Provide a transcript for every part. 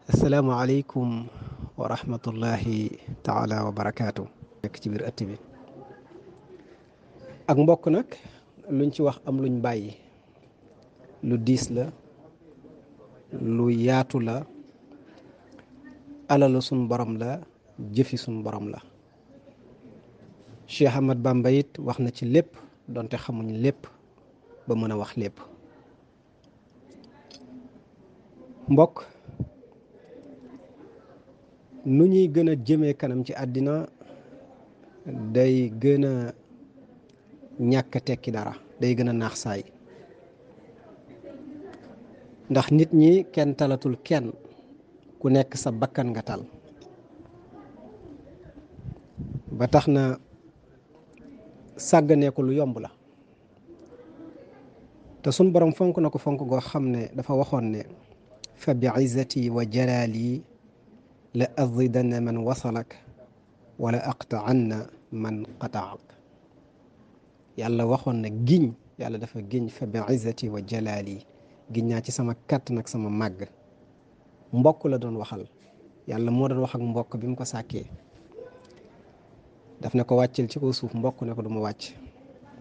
asalaamaaleykum wa rahmatullahi taala wa barakaatu. nekk ci biir ëtt bi ak mbokk nag luñ ci wax am luñ bàyyi lu diis la lu yaatu la alalu suñ borom la jëfi suñ borom la. Cheikh Ahmad Bamba it wax na ci lépp donte xamuñ lépp ba mën a wax lépp. mbokk nu ñuy gën a jëmee kanam ci àddina day gën a ñàkk tekki dara, day gën a naax saay, ndax nit ñi kenn talatul kenn, ku nekk sa bakkan nga tal. ba tax na sàgganee ko lu yomb la, te sun borom fonk na ko fonk goo xam ne dafa waxoon ne fa bi izzati wa jalaali la azidanna man wasalak wala aqta'anna man qata'ak. yàlla waxoon na giñ, yàlla dafa giñ fa bi izzati wa jalaali, giñ naa ci sama kàttan ak sama màgg. mbokk la doon waxal, yàlla moo doon wax ak mbokk bi mu ko sàkkee. daf ne ko wàccel ci kaw suuf, mbokk ne ko du ma wàcc,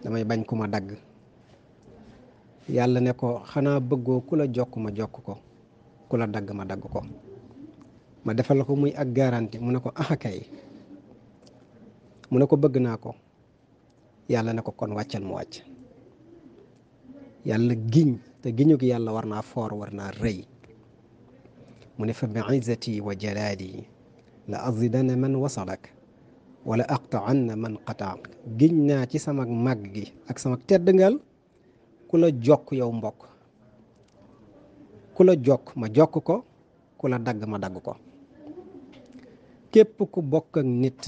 damay bañ ku ma dagg. yàlla ne ko xanaa bëggoo ku la jokk ma jokk ko, ku la dagg ma dagg ko. ma defal ko muy ak garanti. mu ne ko axakay, mu ne ko bëgg naa ko. yàlla ne ko kon wàccal mu wàcc. yàlla giñ, te giñu gi yàlla war naa foor, war naa rëy. mu ne fa bi izzati wa jalaali la azidanna man wasalak wala aqta'anna man qata'ak. giñ naa ci sama màgg gi ak sama teddngal, ku la jokk yow mbokk, ku la jokk ma jokk ko, ku la dagg ma dagg ko. képp ku bokk ak nit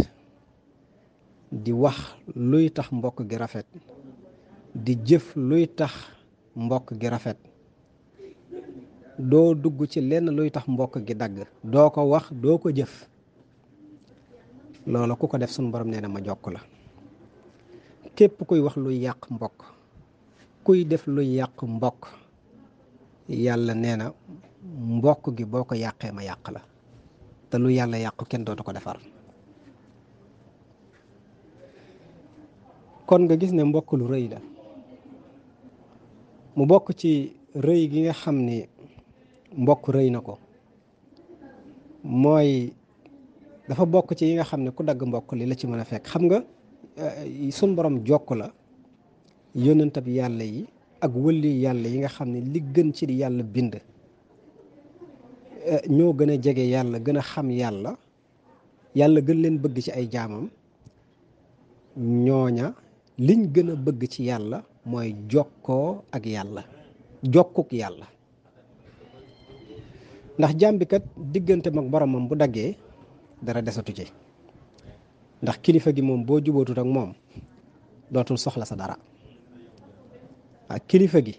di wax luy tax mbokk gi rafet, di jëf luy tax mbokk gi rafet, doo dugg ci lenn luy tax mbokk gi dagg, doo ko wax, doo ko jëf, loolu ku ko def sunu borom nee na ma jokk la. képp kuy wax luy yàq mbokk, kuy def luy yàq mbokk, yàlla nee na mbokk gi boo ko yàqee ma yàq la. te lu yàlla yàqu kenn dootu ko defar. kon nga gis ne mbokk lu rëy la. mu bokk ci rëy gi nga xam ni mbokk rëy na ko, mooy dafa bokk ci yi nga xam ne ku dagg mbokk li la ci mën a fekk. xam nga sun borom jokk la yónnentab yàlla yi ak wëlli yàlla yi nga xam ne li gën ci di yàlla bind, ñoo gën a jege yàlla, gën a xam yàlla, yàlla gën leen bëgg ci ay jaamam. ñooña liñ gën a bëgg ci yàlla mooy jokkoo ak yàlla, jokkuk yàlla. ndax jaam bi kat digganteem ak boromam bu daggee dara desatu ci. ndax kilifa gi moom boo jubootut ak moom dootul soxla sa dara. ak kilifa gi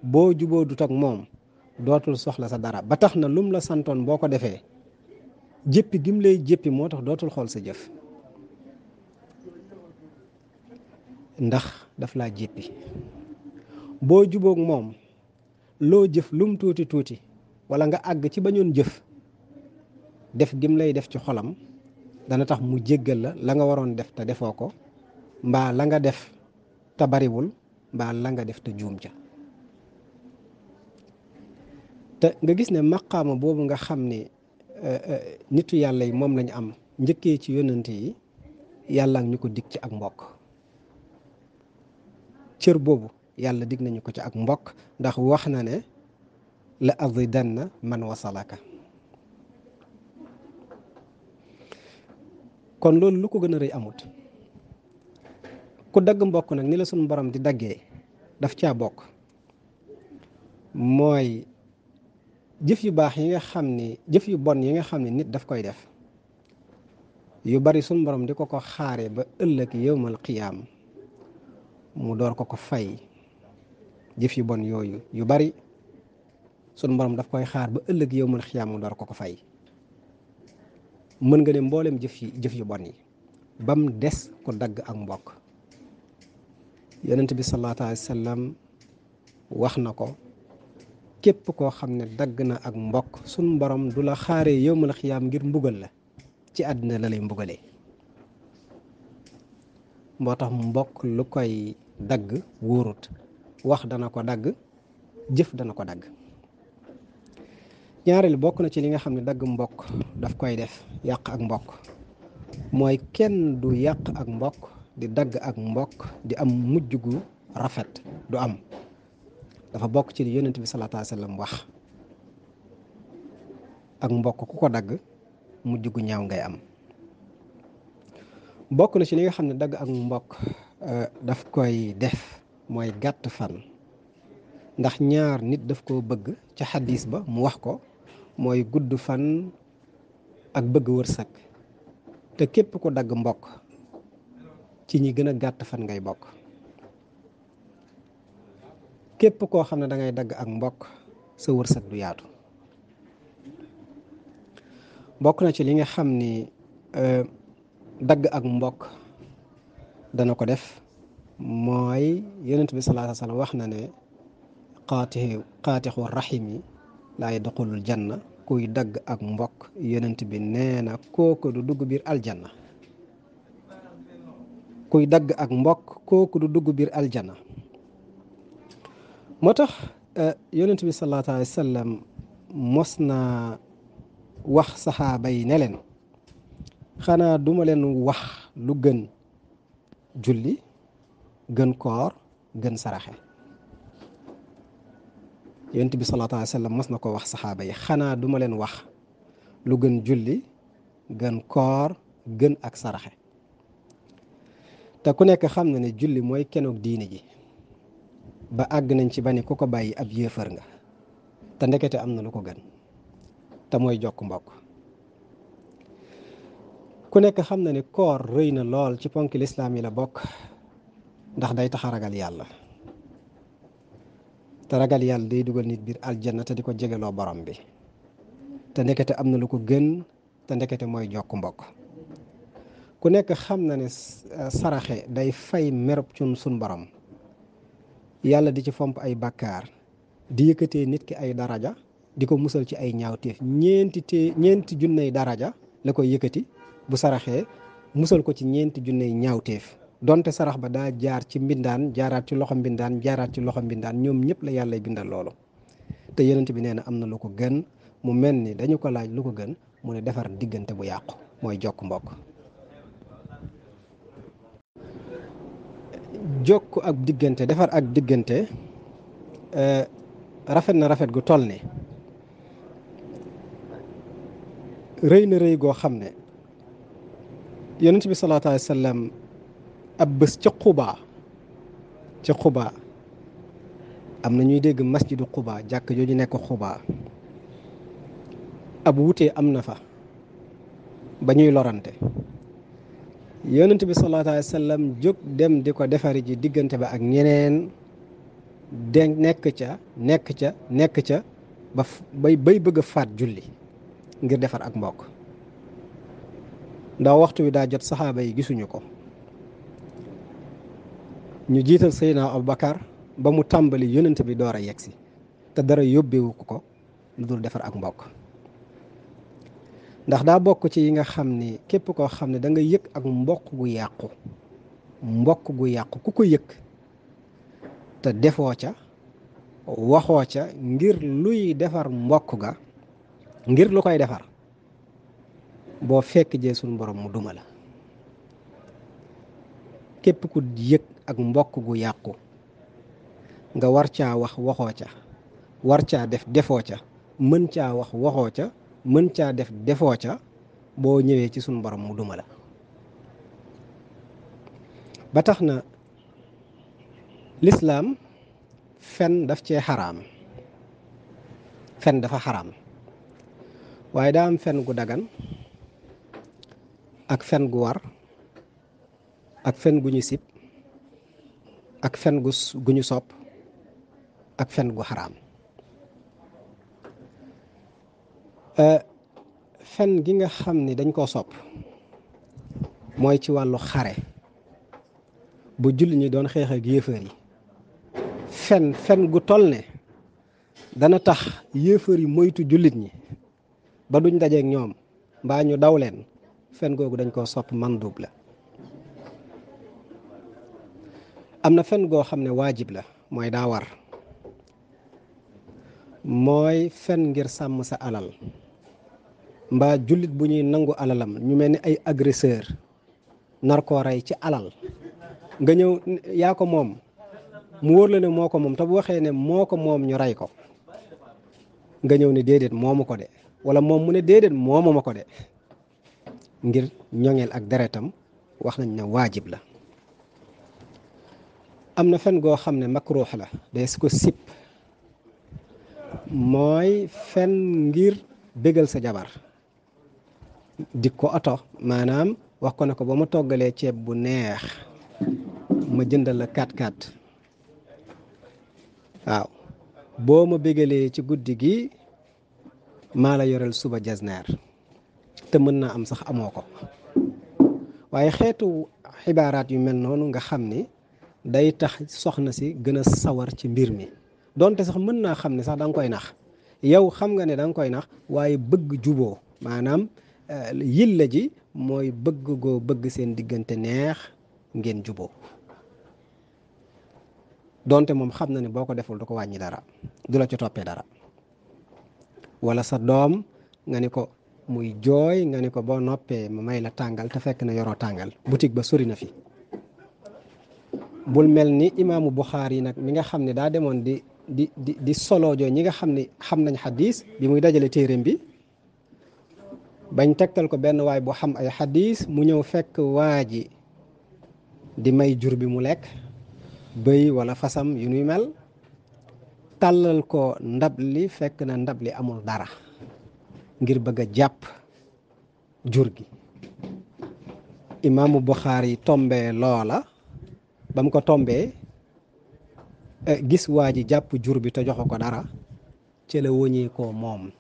boo jubootut ak moom dootul soxla sa dara. ba tax na lum la santoon boo ko defee, jéppi gim lay jéppi moo tax dootul xool sa jëf, ndax daf laa jéppi. boo jubóog moom loo jëf lum tuuti tuuti, wala nga àgg ci bañoon jëf, def gim lay def ci xolam dana tax mu jéggal la nga waroon def te defoo ko, mbaa la nga def te bariwul, mbaa la nga def te juum ca. te nga gis ne maqaama boobu nga xam ne nitu yàlla yi moom lañu am, njëkkee ci yonent yi, yàlla ñu ko dig ci ak mbokk. cër boobu yàlla dig nañu ko ci ak mbokk, ndax wax na ne la azidanna man wasalaka. kon loolu lu ko gën a rëy amut. ku dagg mbokk nag ni la sunu borom di daggee daf caa bokk. mooy jëf yu baax yi nga xam ni, jëf yu bon yi nga xam ne nit daf koy def, yu bari sunu borom di ko xaare ba ëllëg yawmal qiyaam mu door ko fay. jëf yu bon yooyu yu bari sunu borom daf koy xaar ba ëllëg yawmal qiyaam mu door ko fay. mën nga ne mboolem jëf yu bon yi, bam des ko dagg ak mbokk. yonent bi sallallahu alayhi wa sallam wax na ko, képp koo xam ne dagg na ak mbokk sun borom du la xaaree yowmal xiyaam ngir mbugal la, ci àddina la lay mbugalee. moo tax mbokk lu koy dagg wóorut, wax dana ko dagg, jëf dana ko dagg. ñaareel bokk na ci li nga xam ne dagg mbokk daf koy def, yàq ak mbokk, mooy kenn du yàq ak mbokk di dagg ak mbokk di am mujj gu rafet, du am. dafa bokk ci li yonent bi sallallahu alayhi wa sallam wax, ak mbokk ku ko dagg mujj gu ñaaw ngay am. bokk na ci li nga xam ne dagg ak mbokk daf koy def mooy gàtt fan, ndax ñaar nit daf koo bëgg ca xadis ba mu wax ko, mooy gudd fan ak bëgg wërsëg. te képp ku dagg mbokk ci ñi gën a gàtt fan ngay bokk. képp koo xam ne da ngay dagg ak mbokk sa wërsëg du yaatu. bokk na ci li nga xam ni dagg ak mbokk dana ko def, mooy yonent bi sallallahu alayhi wa sallam wax na ne qaatixu rahimi laa yadxulul janna, kuy dagg ak mbokk yonent bi nee na kooku du dugg biir aljanna. kuy dagg ak mbokk kooku du dugg biir aljanna. moo tax yonent bi sallallahu alayhi wa sallam mos na wax saxaaba yi ne leen, xanaa duma leen wax lu gën julli, gën koor, gën saraxe. yonent bi sallallahu alayhi wa sallam mos na ko wax saxaaba yi, xanaa duma leen wax lu gën julli, gën koor, gën ak saraxe. te ku nekk xam na ne julli mooy kenoog diine ji, ba àgg nañ ci ba ni ku ko bàyyi ab yéefar nga. te ndekete am na lu ko gën, te mooy jokk mbokk. ku nekk xam na ne koor rëy na lool ci ponk lislaam yi la bokk, ndax day tax a ragal yàlla. te ragal yàlla day dugal nit biir aljanna te di ko jegeloo borom bi. te ndekete am na lu ko gën, te ndekete mooy jokk mbokk. ku nekk xam na ne saraxe day fay merub cun sun borom, yàlla di ci fomp ay bàkkaar, di yëkkatee nit ki ay daraja, di ko musal ci ay ñaawteef. ñeenti junney daraja la koy yëkkati bu saraxee, musal ko ci ñeenti junney ñaawteef. donte sarax ba daa jaar ci mbindaan, jaaraat ci loxo mbindaan, jaaraat ci loxo mbindaan, ñoom ñëpp la yàlla bindal loolu. te yonent bi nee na am na lu ko gën. mu mel ni dañu ko laaj lu ko gën, mu ne defar diggante bu yàqu, mooy jokk mbokk. jokk ak diggante, defar ak diggante rafet na rafet gu toll ne rëy na rëy goo xam ne yonent bi sallallahu alayhi wa sallam ab bés ca Quba am na ñuy dégg masjidu Quba, jàkk jooju nekk Quba, ab wutee am na fa ba ñuy lorante. yonent bi sallallahu alayhi wa sallam jóg dem di ko defari ji diggante ba ak ñeneen, de nekk ca ba bay bëgg a faat julli ngir defar ak mbokk. ndax waxtu wi daa jot, saxaaba yi gisuñu ko. ñu jiital Seydina Abubakar ba mu tàmbali, yonent bi door a yegsi, te dara yóbbewu ko lu dul defar ak mbokk. ndax daa bokk ci yi nga xam ni képp koo xam ne da nga yëg ak mbokk gu yàqu ku ko yëg te defoo ca, waxoo ca ngir luy defar mbokk ga, ngir lu koy defar, boo fekk jee suñu borom mu duma la. képp ku yëg ak mbokk gu yàqu nga war caa wax, waxoo ca, war caa def, defoo ca, mën caa wax, waxoo ca, mën caa def, defoo ca, boo ñëwee ci suñu borom mu duma la. ba tax na lislaam fen daf cee xaraam. fen dafa xaraam, waaye daa am fen gu dagan ak fen gu war, ak fen gu ñu sib, ak fen gu ñu sopp, ak fen gu xaraam. fen gi nga xam ni dañ koo sopp mooy ci wàllu xare, bu julli ñi doon xeex ak yéefar yi, fen gu toll ne dana tax yéefar yi moytu jullit ñi ba duñ dajeek ñoom mbaa ñu daw leen, fen googu dañ koo sopp mandub la. am na fen goo xam ne waajib la, mooy daa war, mooy fen ngir sàmm sa alal mbaa jullit bu ñuy nangu alalam, ñu mel ni ay agresseur nar koo rey ci alal, nga ñëw yaa ko moom mu wóor la ne moo ko moom, te bu waxee ne moo ko moom ñu rey ko, nga ñëw ne déedéet moomu ko de, wala moom mu ne déedéet moomu ma ko de, ngir ñoŋeel ak deretam, wax nañ ne waajib la. am na fen goo xam ne makruux la, dees ko sip, mooy fen ngir bégal sa jabar, dik ko oto, maanaam wax ko ne ko ba ma toggalee ceeb bu neex ma jëndal la 4x4, waaw boo ma bégalee ci guddi gi maa la yoreel suba jasneer, te mën naa am sax amoo ko. waaye xeetu xibaaraat yu mel noonu nga xam ni day tax soxna si gën a sawar ci mbir mi, donte sax mën naa xam ne sax da nga koy nax, yow xam nga ne da nga koy nax, waaye bëgg juboo, maanaam yilla ji mooy bëgg goo bëgg seen diggante neex ngeen juboo, donte moom xam na ne boo ko deful du ko wàññi dara, du la ci toppee dara. wala sa doom nga ni ko muy jooy, nga ni ko boo noppee ma may la tàngal, te fekk na yoroo tàngal, boutique ba sori na fi. bul mel ni imaamu Buxaari yi nag mi nga xam ne daa demoon di soloojo ñi nga xam ne xam nañ xadis, bi muy dajale téeréem bi bañ tegtal ko benn waay bu xam ay xadis, mu ñëw fekk waa ji di may jur bi mu lekk, bëy wala fasam yu nuy mel, tàllal ko ndab li, fekk na ndab li amul dara, ngir bëgg a jàpp jur gi. imaamu Buxaari tombee loola, ba mu ko tombee gis waa ji jàpp jur bi te joxu ko dara, ci la wëñee ko moom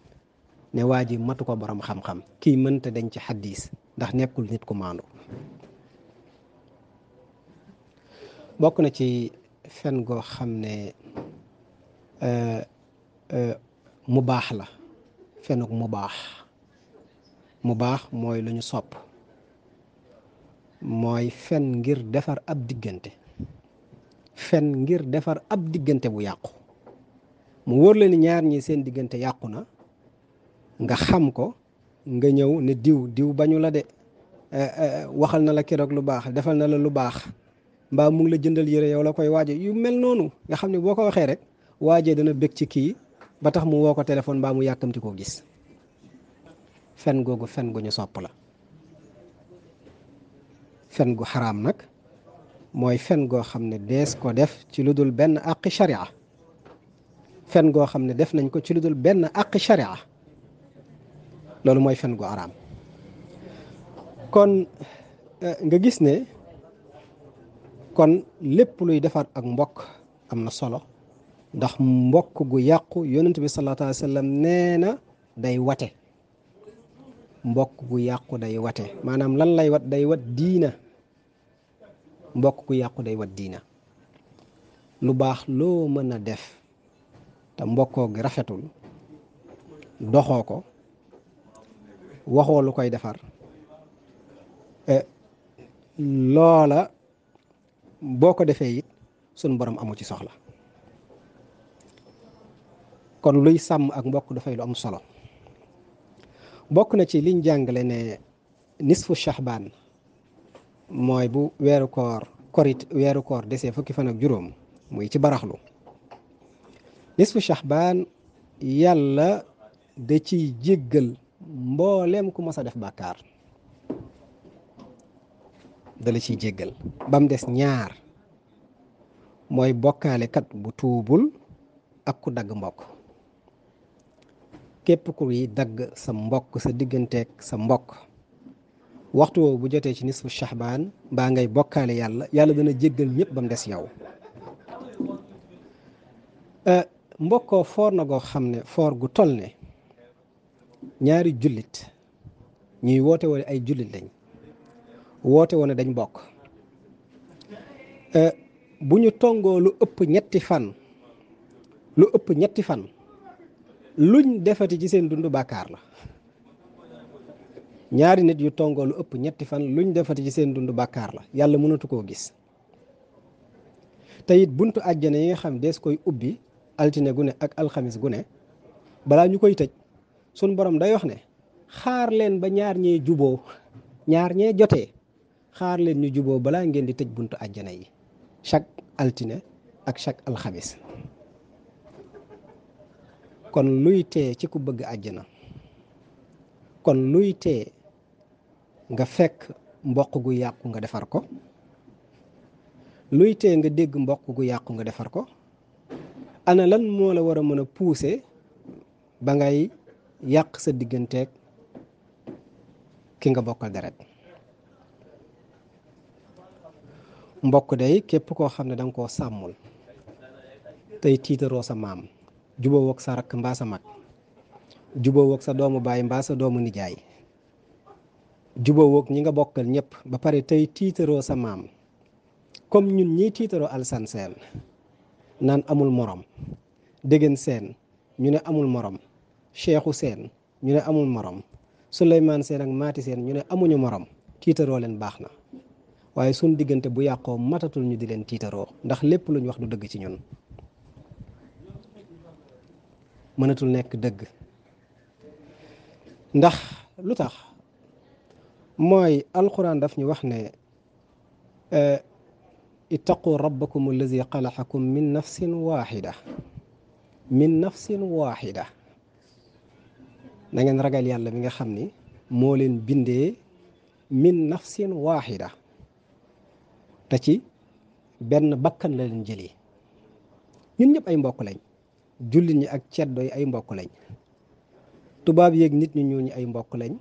ne waa ji matu ko borom xam-xam, kii mënta dañ ci xaddiis ndax nekkul nit ku maandu. bokk na ci fen goo xam ne mu baax la, fenuk mu baax mooy lu ñu sopp, mooy fen ngir defar ab diggante, fen ngir defar ab diggante bu yàqu. mu wóor la ni ñaar ñi seen diggante yàqu na, nga xam ko, nga ñëw ne diw bañu la de, waxal na la keroog lu baax, defal na la lu baax, mbaa mu ngi la jëndal yére yow la koy waaje, yu mel noonu nga xam ne boo ko waxee rek waajee dana bég ci kii ba tax mu woo ko téléphone mbaa mu yàkkamti koo gis. fen googu fen gu ñu sopp la. fen gu xaraam nag mooy fen goo xam ne dees ko def ci lu dul benn àqi sharia, fen goo xam ne def nañ ko ci lu dul benn àqi sharia, loolu mooy fen gu xaraam. kon nga gis ne kon lépp luy defar ak mbokk am na solo, ndax mbokk gu yàqu yonent bi sallallahu alayhi wa sallam nee na day wate. mbokk gu yàqu day wate, maanaam lan lay wat? day wat diina. mbokk gu yàqu day wat diina. lu baax loo mën a def te mbokkoo gi rafetul, doxoo ko, waxoo lu koy defar, loola boo ko defee it sunu borom amu ci soxla. kon luy sàmm ak mbokk dafay lu am solo. bokk na ci liñ jàngale ne nisfu shahbaan mooy bu weeru koor desee fukki fan ak juróom, muy ci baraxlu. nisfu shahbaan yàlla da ciy jéggal mbooleem ku mës a def bàkkaar, da la ciy jéggal ba mu des ñaar, mooy bokkaalekat bu tuubul ak ku dagg mbokk. képp ku yi dagg sa mbokk, sa digganteeg sa mbokk, waxtu woowu bu jotee ci nisfu shahbaan mbaa ngay bokkaale yàlla dana jéggal ñëpp ba mu des yow. mbokkoo foor na goo xam ne foor gu toll ne ñaari jullit ñuy woote woon ay jullit lañ, woote woon dañ bokk, bu ñu tongoo lu ëpp ñetti fan luñ defati ci seen dund bàkkaar la. ñaari nit yu tongoo lu ëpp ñetti fan luñ defati ci seen dund bàkkaar la, yàlla mënatu koo gis. te it buntu àjjana yi nga xam dees koy ubbi altine gu ne ak alxamis gu ne balaa ñu koy tëj sun borom day wax ne xaar leen ba ñaar ñee juboo, ñaar ñee jotee, xaar leen ñu juboo balaa ngeen di tëj buntu àjjana yi chaque altine ak chaque alxamis. kon luy tee ci ku bëgg àjjana, kon luy tee nga fekk mboq gu yàqu nga defar ko, luy tee nga dégg mboq gu yàqu nga defar ko, ana lan moo la war a mën a pousser ba ngay yàq sa digganteeg ki nga bokkal deret. mbokk day képp koo xam ne danga koo sàmmul tey tiitaroo sa maam, jubóo ak sa rakk mbaa sa mag, jubóo ak sa doomu baay mbaa sa doomu nijaay, jubóo ak ñi nga bokkal ñëpp ba pare tey tiitaroo sa maam comme ñun ñiy tiitaroo Alsan Seen naan amul morom, Dégén Seen ñu ne amul morom, Cheikhu Seen ñu ne amul morom, Suleymaan Seen ak Maati Seen ñu ne amuñu morom. tiitaroo leen baax na waaye suñ diggante bu yàqoo matatul ñu di leen tiitaroo, ndax lépp lu ñu wax du dëgg ci ñun, mënatul nekk dëgg. ndax lu tax mooy alquran daf ñu wax ne ittaqu rabbakum allazi xalaqakum min nafsin waxida, min nafsin waxida. na ngeen ragal yàlla mi nga xam ni moo leen bindee min nafsin waxida, te ci benn bakkan la leen jëlee. ñun ñëpp ay mbokk lañ, jullit ñi ak ceddo yi ay mbokk lañ, tubaab yeeg nit ñu ñuul ñi ay mbokk lañ,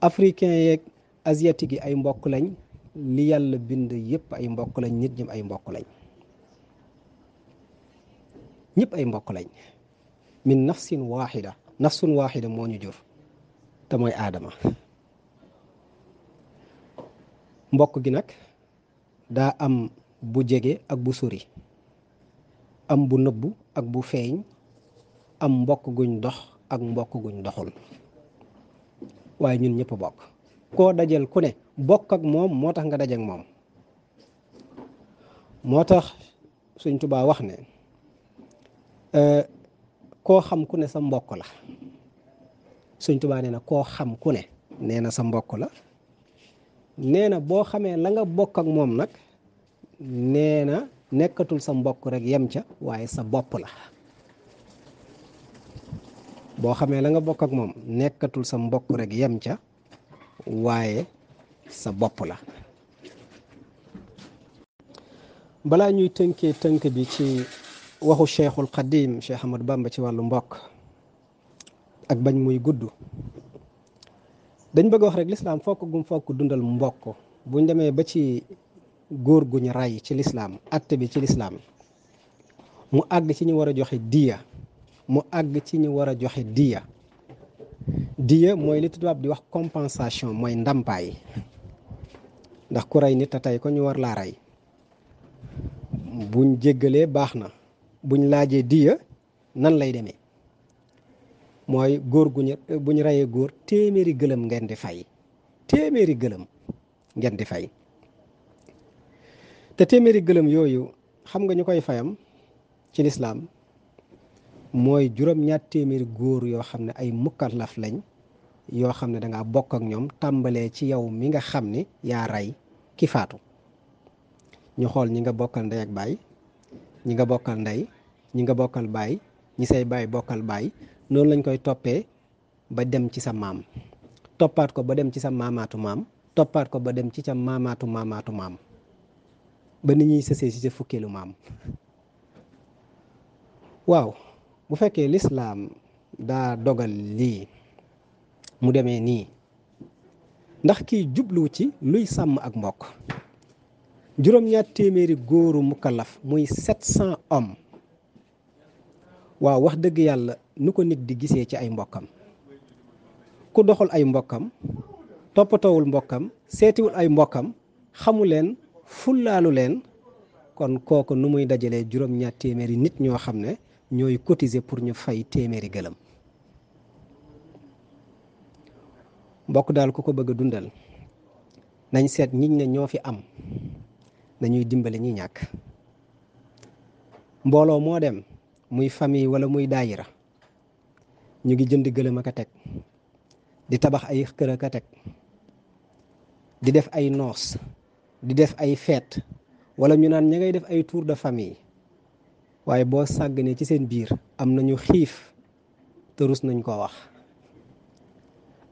africain yeeg asiatique yi ay mbokk lañ, li yàlla bind yëpp ay mbokk lañ, nit ñi ay mbokk lañ, ñëpp ay mbokk lañ. min nafsin waxida, nafsun waxida moo ñu jur te mooy aadama. mbokk gi nag daa am bu jege ak bu sori, am bu nëbbu ak bu feeñ, am mbokk guñ dox ak mbokk guñ doxul, waaye ñun ñëpp bokk. koo dajal ku ne bokk ak moom moo tax nga daj ak moom. moo tax Sëñ Tuubaa wax ne koo xam ku ne sa mbokk la. Sëñ Tuubaa nee na koo xam ku ne nee na sa mbokk la. nee na boo xamee la nga bokk ak moom nag nee na nekkatul sa mbokk rek yem ca, waaye sa bopp la. boo xamee la nga bokk ak moom nekkatul sa mbokk rek yem ca, waaye sa bopp la. balaa ñuy tënkee tënk bi ci waxu Cheikhul Xadim Cheikh Ahmadou Bamba ci wàllu mbokk ak bañ muy gudd, dañ bëgg wax rek lislaam fokk gum fokk dundal mbokk. buñ demee ba ci góor gu ñu rey ci lislaam, atte bi ci lislaam mu àgg ci ñu war a joxe diya, mu àgg ci ñu war a joxe diya. diya mooy li tubaab di wax compensation, mooy ndàmpaay. ndax ku rey nit te tey ko ñu war laa rey, buñ jéggalee baax na, buñ laajee diya nan lay demee mooy góor buñ reyee góor téeméeri gëlëm ngeen di fay, téeméeri gëlëm ngeen di fay. te téeméeri gëlëm yooyu xam nga ñu koy fayam ci lislaam mooy juróom-ñaar téeméeri góor yoo xam ne ay mukallaf lañ, yoo xam ne dangaa bokk ak ñoom, tàmbalee ci yow mi nga xam ni yaa rey ki faatu. ñu xool ñi nga bokkal ndey ak baay, ñi nga bokkal ndey, ñi nga bokkal baay, ñi say baay bokkal baay, noonu lañ koy toppee ba dem ci sa maam, toppaat ko ba dem ci sa maamaatu maam, toppaat ko ba dem ci sa maamaatu maamaatu maam, ba ni ñuy sësee ci sa fukkeelu maam. waaw bu fekkee lislaam daa dogal lii mu demee nii, ndax kii jublu ci luy sàmm ak mbokk. juróom-ñaar téeméeri góoru mukallaf muy 700 hommes. waaw wax dëgg yàlla nu ko nit di gisee ci ay mbokkam. ku doxul ay mbokkam, toppatoowul mbokkam, seetiwul ay mbokkam, xamu leen, fullaalu leen, kon kooku nu muy dajalee juróom-ñaar téeméeri nit ñoo xam ne ñooy cotiser pour ñu fay téeméeri gëlëm. mbokk daal ku ko bëgg a dundal nañ seet ñiñ ne ñoo fi am nañuy dimbale ñi ñàkk. mbooloo moo dem muy famille wala muy daayira ñu ngi jënd gëlëm ak a teg, di tabax ay kër ak a teg, di def ay noos, di def ay fête, wala ñu naan ña ngay def ay tour de famille, waaye boo sàgganee ci seen biir am nañu xiif te rus nañ koo wax,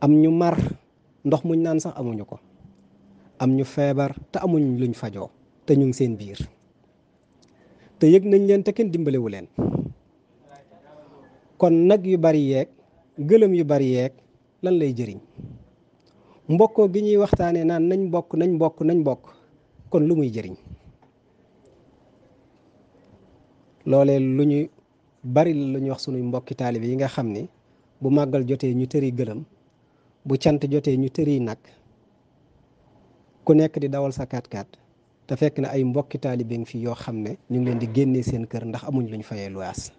am ñu mar ndox muñ naan sax amuñu ko, am ñu feebar te amuñ luñ fajoo te ñu ngi seen biir te yëg nañ leen te kenn dimbalewu leen. kon nag yu bari yeeg gëlëm yu bari yeeg lan lay jëriñ? mbokkoo gi ñuy waxtaanee naan nañ bokk nañ bokk nañ bokk, kon lu muy jëriñ? loolee lu ñu bari lu ñuy wax sunuy mbokki taalibe yi nga xam ni bu màggal jotee ñu tëri gëlëm, bu cant jotee ñu tëri nag, ku nekk di dawal sa 4x4 te fekk na ay mbokki taalibe ngi fi yoo xam ne ñu ngi leen di génnee seen kër ndax amuñ luñ fayee luwaas.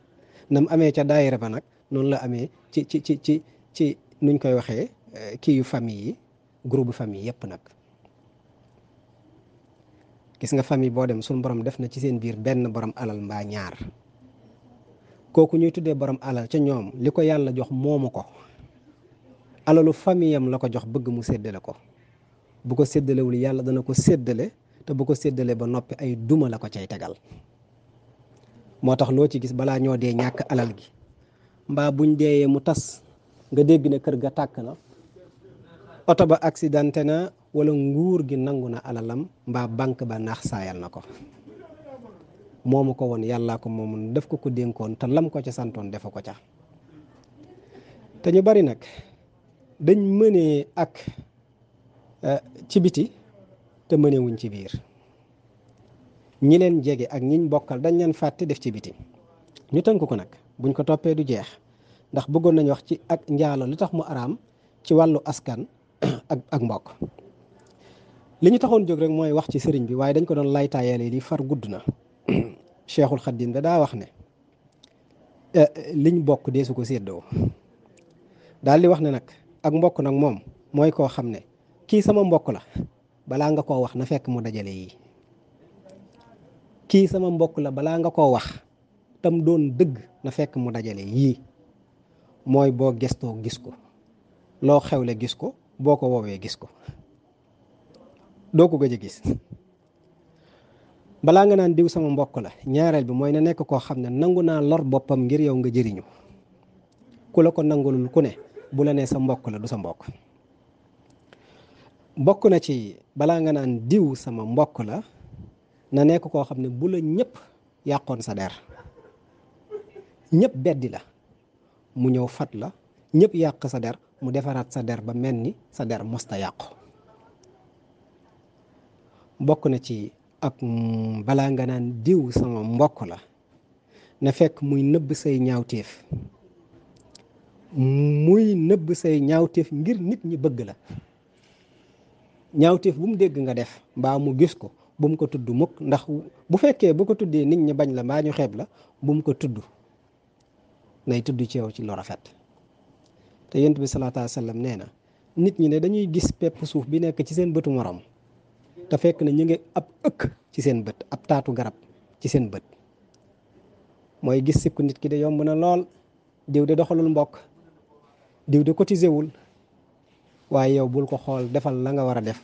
nam amee ca daayira ba nag noonu la amee ci nuñ koy waxee kii yu famille yi, groupe famille yépp nag. gis nga famille boo dem suñu borom def na ci seen biir benn borom alal mbaa ñaar, kooku ñuy tuddee borom alal ca ñoom li ko yàlla jox moomu ko, alalu famille am la ko jox bëgg mu séddale ko. bu ko séddalewul yàlla dana ko séddale, te bu ko séddale ba noppi ay duma la ko cay tegal. moo tax loo ci gis balaa ñoo dee ñàkk alal gi, mbaa buñ deeyee mu tas, nga dégg ne kër ga tàkk na, oto ba accidenté na, wala nguur gi nangu na alalam, mbaa banque ba naax saayal na ko. moomu ko woon yàllaa ko moomu def ko ko dénkoon te lam ko ca santoon defa ko ca. te ñu bari nag dañ mënee ak ci biti te mënewuñ ci biir. ñi leen jege ak ñiñ bokkal dañ leen fàtte def ci biti. ñu tënk ko nag buñ ko toppee du jeex, ndax bëggoon nañu wax ci ak njaalo li tax mu araam ci wàllu askan ak mbokk. li ñu taxoon jóg rek mooy wax ci sëriñ bi, waaye dañ ko doon laytaayalee li far gudd na. Cheikhul Khadim da daa wax ne liñ bokk deesu ko séddoo. daal di wax ne nag ak mbokk nag moom mooy koo xam ne kii sama mbokk la, balaa nga koo wax na fekk mu dajale yi. kii sama mbokk la balaa nga koo wax tam doon dëgg na fekk mu dajale yii. mooy boo gestoo gis ko, loo xewle gis ko, boo ko woowee gis ko, doo ko gëj a gis. balaa nga naan diw sama mbokk la, ñaareel bi mooy na nekk koo xam ne nangu naa lor boppam ngir yow nga jëriñu. ku la ko nangulul ku ne bu la nee sa mbokk la du sa mbokk. bokk na ci balaa nga naan diw sama mbokk la, na nekk koo xam ne bu la ñëpp yàqoon sa der, ñëpp beddi la, mu ñëw fat la, ñëpp yàq sa der, mu defaraat sa der ba mel ni sa der mosta yàqu. bokk na ci ak balaa nga naan diw sama mbokk la, na fekk muy nëbb say ñaawteef, ngir nit ñi bëgg la. ñaawteef bu mu dégg nga def mbaa mu gis ko bu mu ko tudd mukk, ndax bu fekkee bu ko tuddee nit ñi bañ la mbaa ñu xeeb la, bu mu ko tudd, nay tudd ci yow ci lu rafet. te yonent bi salaatu alayhi wa sallam nee na nit ñi ne dañuy gis pepp suuf bi nekk ci seen bëtu morom, te fekk na ñu ngi ab ëkk ci seen bët, ab taatu garab ci seen bët. mooy gis sikku nit ki de yomb na lool, diw de doxalul mbokk, diw de cotisé wul, waaye yow bul ko xool, defal la nga war a def.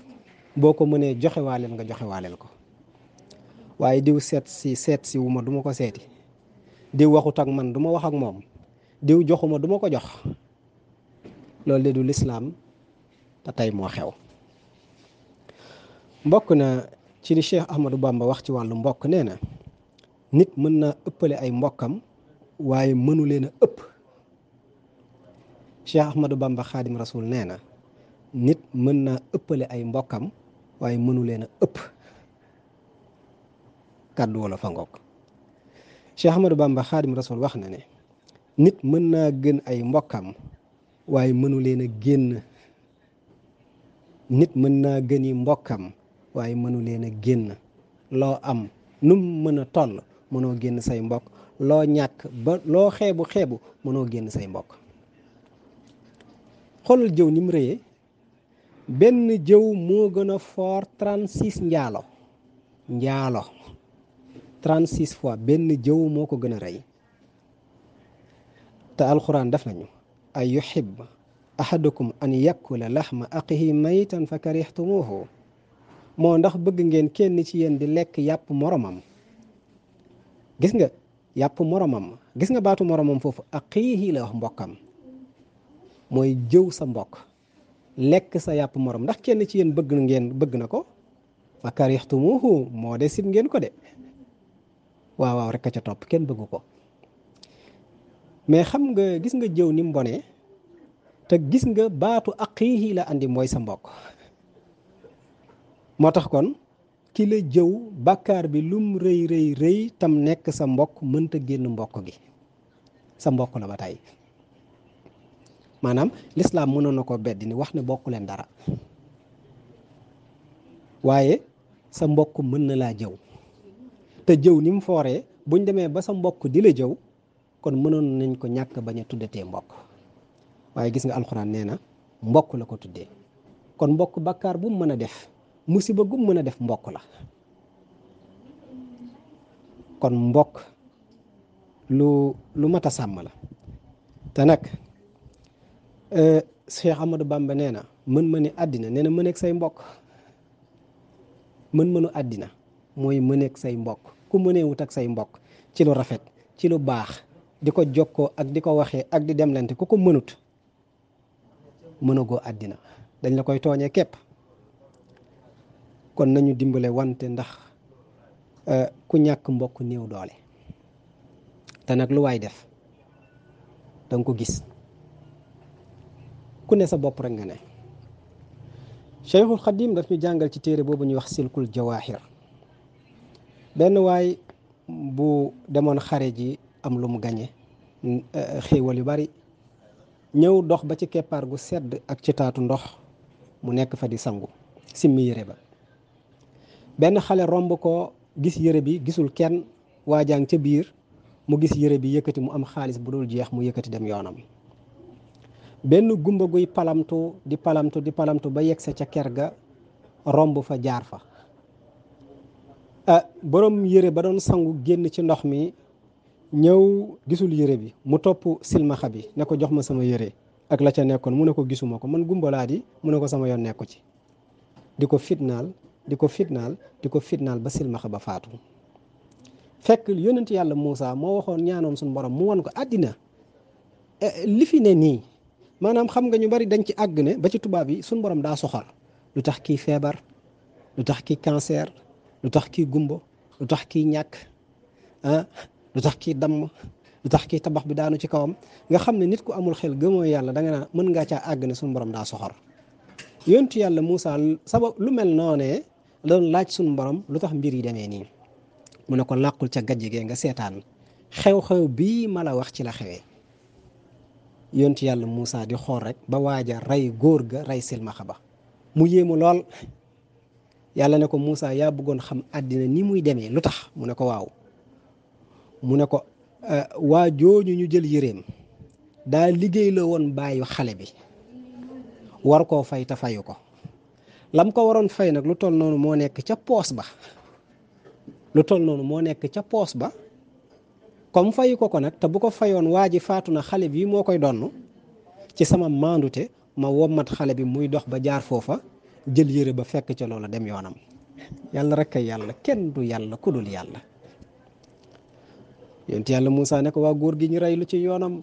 boo ko mënee joxe waaleel nga joxe waaleel ko, waaye diw seet si wu ma du ma ko seeti, diw waxut ak man du ma wax ak moom, diw joxuma du ma ko jox. loolu de du lislaam, te tey moo xew. mbokk na ci li Cheikh Ahmadou Bamba wax ci wàllu mbokk, nee na nit mën naa ëppale ay mbokkam waaye mënu leen a ëpp. Cheikh Ahmadou Bamba Xaadim Rasul nee na nit mën naa ëppale ay mbokkam waaye mënu leen a ëpp. kàddu wala fa ngoog. Cheikh Ahmadou Bamba Xaadim Rasul wax na ne nit mën naa gën ay mbokkam waaye mënu leen a génn. nit mën naa gëni mbokkam waaye mënu leen a génn. loo am num mën a toll mënoo génn say mbokk, loo ñàkk ba loo xeebu xeebu mënoo génn say mbokk. xoolal jëw ni mu rëyee, benn jëw moo gën a fort 36 njaalo 36 fois benn jëw moo ko gën a rëy. te alxuraan def nañu ay yuhib ahadukum an yakula laxma aqihi maytan fa karihtumuhu, moo ndax bëgg ngeen kenn ci yéen di lekk yàpp moromam. gis nga yàpp moromam, gis nga baatu moromam foofu aqihi la wax, mbokkam. mooy jëw sa mbokk, lekk sa yàpp morom. ndax kenn ci yéen bëgg na ko, fa karihtumuhu moo de sib ngeen ko de. waaw rek a ca topp, kenn bëggu ko. mais xam nga gis nga jëw ni mu bonee, te gis nga baatu aqihi la andi, mooy sa mbokk. moo tax kon ki la jëw bàkkaar bi lum rëy rëy rëy tam nekk sa mbokk mënta génn mbokk gi, sa mbokk la ba tey. maanaam lislaam mënoon na ko beddi ni wax ne bokku leen dara, waaye sa mbokk mën na laa jëw. te jëw ni mu fooree, buñ demee ba sa mbokk di la jëw, kon mënoon nañ ko ñàkk bañ a tuddatee mbokk. waaye gis nga alxuraan nee na mbokk la ko tuddee. kon mbokk bàkkaar bu mu mën a def, musiba gu mu mën a def, mbokk la. kon mbokk lu mat a sàmm la. te nag Cheikh Amadou Bamba nee na mën-mëni àddina, nee na mëneeg say mbokk. mën-mënu àddina mooy mëneeg say mbokk. ku mëneewut ak say mbokk ci lu rafet, ci lu baax, di ko jokkoo ak di ko waxee ak di demlante, ku ko mënut mënagoo àddina, dañ la koy tooñee képp. kon nañu dimbale wante, ndax ku ñàkk mbokk néew doole. te nag lu waay def danga ko gis, ku ne sa bopp rek nga ne. Cheikhul Xadim daf ñu jàngal ci téere boobu ñuy wax silkul jawahir. benn waay bu demoon xare ji am lu mu gañe, xéewal yu bari, ñëw dox ba ci keppaar gu sedd ak ci taatu ndox, mu nekk fa di sangu, simmi yére ba. benn xale romb ko, gis yére bi, gisul kenn, waajang ca biir, mu gis yére bi yëkkati, mu am xaalis bu dul jeex, mu yëkkati dem yoonam. benn gumba guy palamtu di palamtu ba yegg sa ca ker ga, romb fa, jaar fa. borom yére ba doon sangu génn ci ndox mi, ñëw gisul yére bi, mu topp silmaxa bi ne ko jox ma sama yére ak la ca nekkoon. mu ne ko gisuma ko, man gumba laa di. mu ne ko sama yoon nekku ci. di ko fitnaal di ko fitnaal ba silmaxa ba faatu. fekk yonent yàlla Muusa moo waxoon, ñaanoon suñu borom mu won ko àddina li fi ne nii. maanaam xam nga ñu bari dañ ci àgg ne ba ci tubaab yi suñu borom daa soxor. lu tax kii feebar, lu tax kii cancer, lu tax kii gumbo, lu tax kii ñàkk, lu tax kii damm, lu tax kii tabax bi daanu ci kawam. nga xam ne nit ku amul xel, gëmoo yàlla, da nga naan mën ngaa caa àgg ne suñu borom daa soxor. yontu yàlla Moussa sabab lu mel noonee doon laaj suñu borom lu tax mbir yi demee nii. mu ne ko làqul ca gajj gee nga seetaan, xew-xew bii ma la wax ci la xewee. yontu yàlla Moussa di xool rek ba waaja rey góor ga, rey silmaxa ba. mu yéemu lool. yàlla ne ko Moussa, yaa bëggoon xam àddina ni muy demee lu tax? mu ne ko waaw. mu ne ko waa jooju ñu jël yëreem daa liggéey la woon bàyyi xale bi, war koo fay te fayu ko. lam ko waroon fay nag lu toll noonu moo nekk ca poos ba. comme fayu ko nag, te bu ko fayoon waa ji faatu na, xale bi moo koy donn. ci sama maandute ma wommat xale bi muy dox ba jaar foofa, jël yére ba fekk ca loola dem yoonam. yàlla rek kay yàlla, kenn du yàlla ku dul yàlla. yonent yàlla Moussa ne ko waa góor gi ñu rey lu ci yoonam.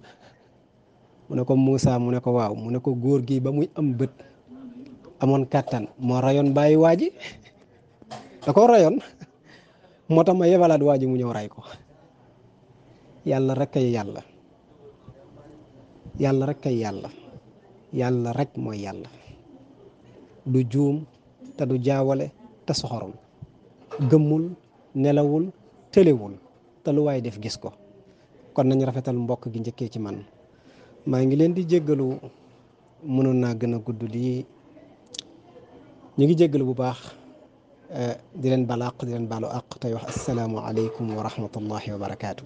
mu ne ko Moussa, mu ne ko waaw. mu ne ko góor gi ba muy am bët, amoon kàttan, moo rayoon bàyyi waa ji. da ko rayoon. moo tax ma yebalaat waa ji mu ñëw ray ko. yàlla rek kay yàlla. yàlla rek kay yàlla. yàlla rek mooy yàlla. du juum te du jaawale te soxorul. gëmmul, nelawul, tëlewul, te lu waay def gis ko. kon nañ rafetal mbokk gi njëkkee ci man. maa ngi leen di jéggalu, mënoon naa gën a gudd lii. ñu ngi jéggalu bu baax, di leen baal àq, di leen baalu àq, tey wax assalaamu aleykum wa rahmatullahi wa barakaatu.